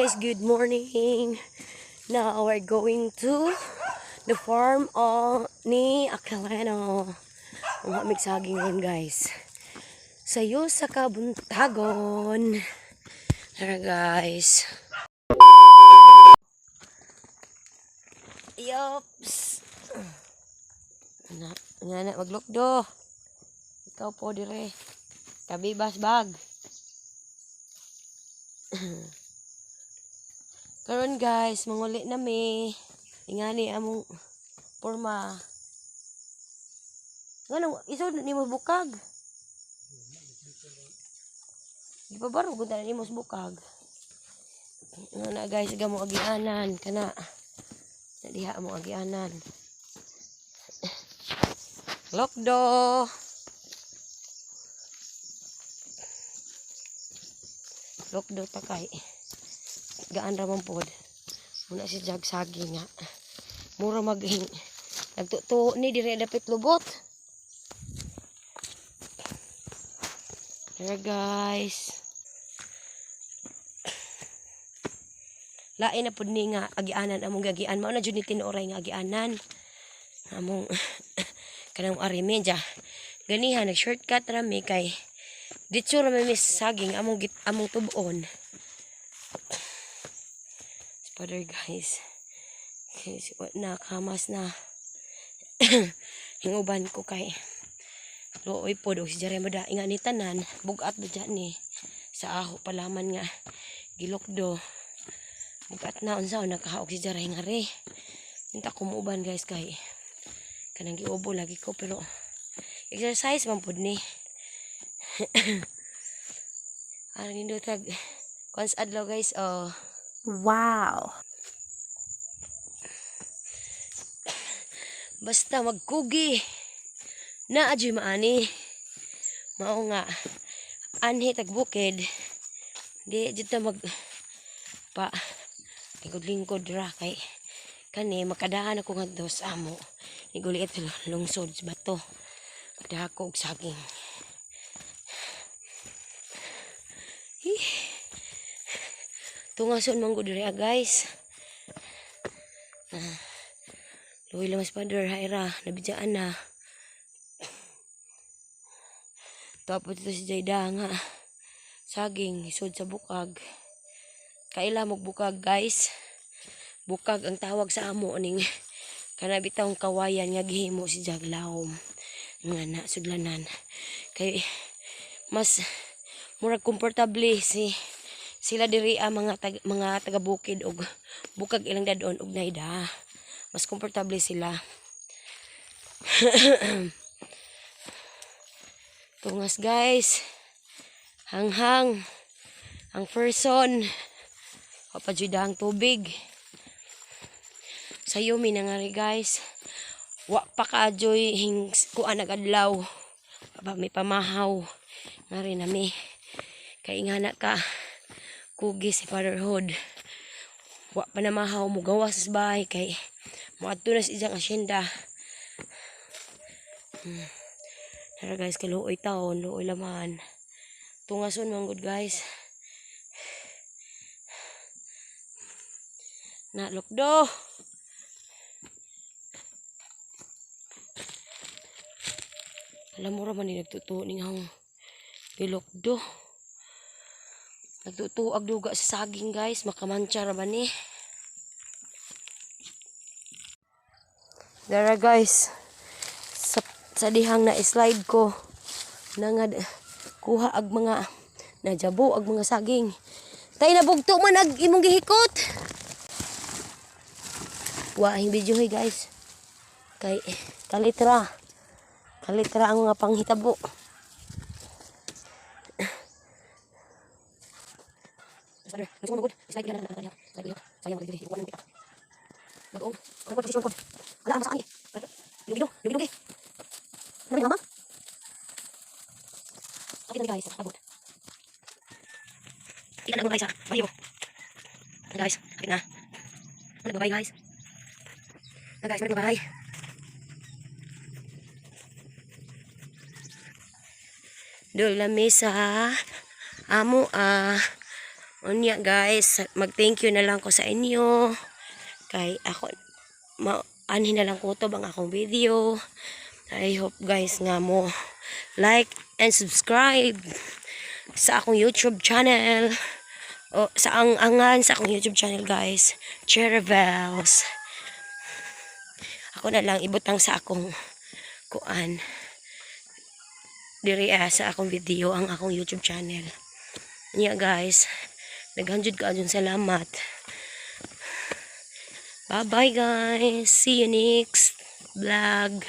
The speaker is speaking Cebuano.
Guys, good morning. Now we're going to the farm of ni Aquilano. Ang hamig saging ron, guys. Sayo sa kabuntagon. Tara, guys. Yops. Ana, nga na maglukdo. Ikaw po dire. Kabibas bag. Karon, guys, manguli na mi. Ingani among porma. Ngano isod nimo bukag? Di pa baro gud na nimo sa bukag. Nga na, guys, gamo agianan kana. Na diha mo agianan. Lokdo. Lokdo takay. Gaan ra man pod. Muna si Jag sagi nga. Mura maghing nagtutuo ni dire dapit lubot. Tara, guys. Lain na pud ni nga agianan among gagian. Mao na jud ni tinuoray nga agianan. Among kanang ari medya. Ganiha nag shortcut ra mi kay ditso ra mi miss saging among among tub-on. Father, guys. Kay na kamas na. Yung uban ko kay luoy pod og si Jeremy da inga ni tanan bugat ba dyan ni sa aho palaman nga gilokdo bugat na unsa nakahaog si Jeremy nga re inta ko muuban, guys, kay kanang giubo lagi ko, pero exercise man pod ni. Arang nindotag kuan sa adlaw, guys, oh. Wow. Basta magkugi na adyoy maani. Mao nga anhi tag bukid, di jud ta mag pa lingkod-lingkod ra kay kani makadaan ako ngadto sa amo. Niguliit lungsod sa bato. Dako og saging. Hi. Tungason man gud diri ah, guys. Ah. Luwi lang mas father, haira, nabidyaan na. Tapos ito si Jayda nga. Saging, isod sa bukag. Kaila mo bukag, guys. Bukag ang tawag sa amo ning kana bitawng kawayan nga gihimo si Jaglawom. Nga na sudlanan. Kay mas murag komportable si sila diri ang mga taga bukid og bukag ilang dadon og naida. Mas komportable sila. Tungas, guys. Hanghang. Ang person. Wa pa ang tubig. Sayo mi na nga ri, guys. Wa pa ka joy hing kuan nagadlaw. Pa may pamahaw. Nga ri nami. Kay nga na ka kugi si fatherhood. Wa pa na mahaw mo gawas sa bahay kay moadto na sa iyang asyenda. Tara, guys, kaluoy taon, luoy laman. Tungason man gud, guys. Na lukdo. Alam mo ra man ni nagtutuo ning hang gilukdo. Nagtutuag duga sa saging, guys, makamantsa ra ba ni. Dara, guys. Sa dihang na slide ko na nga kuha ag mga najabo ag mga saging. Tay nabugto man ag imong gihikot. Wa hing video hey, guys. Kay kalitra. Kalitra ang mga panghitabo. Guys, na. Bye, guys. Na, guys, bye. Doon lami sa amo ah. Unya guys, mag-thank you na lang ko sa inyo. Kay ako ma anhin na lang kutob ang akong video. I hope, guys, nga mo like and subscribe sa akong YouTube channel. O sa ang angan sa akong YouTube channel, guys. Cherry Bells. Ako na lang ibutang sa akong kuan diri ah, sa akong video ang akong YouTube channel. Niya guys, daghan jud kaayong salamat. Bye bye, guys. See you next vlog.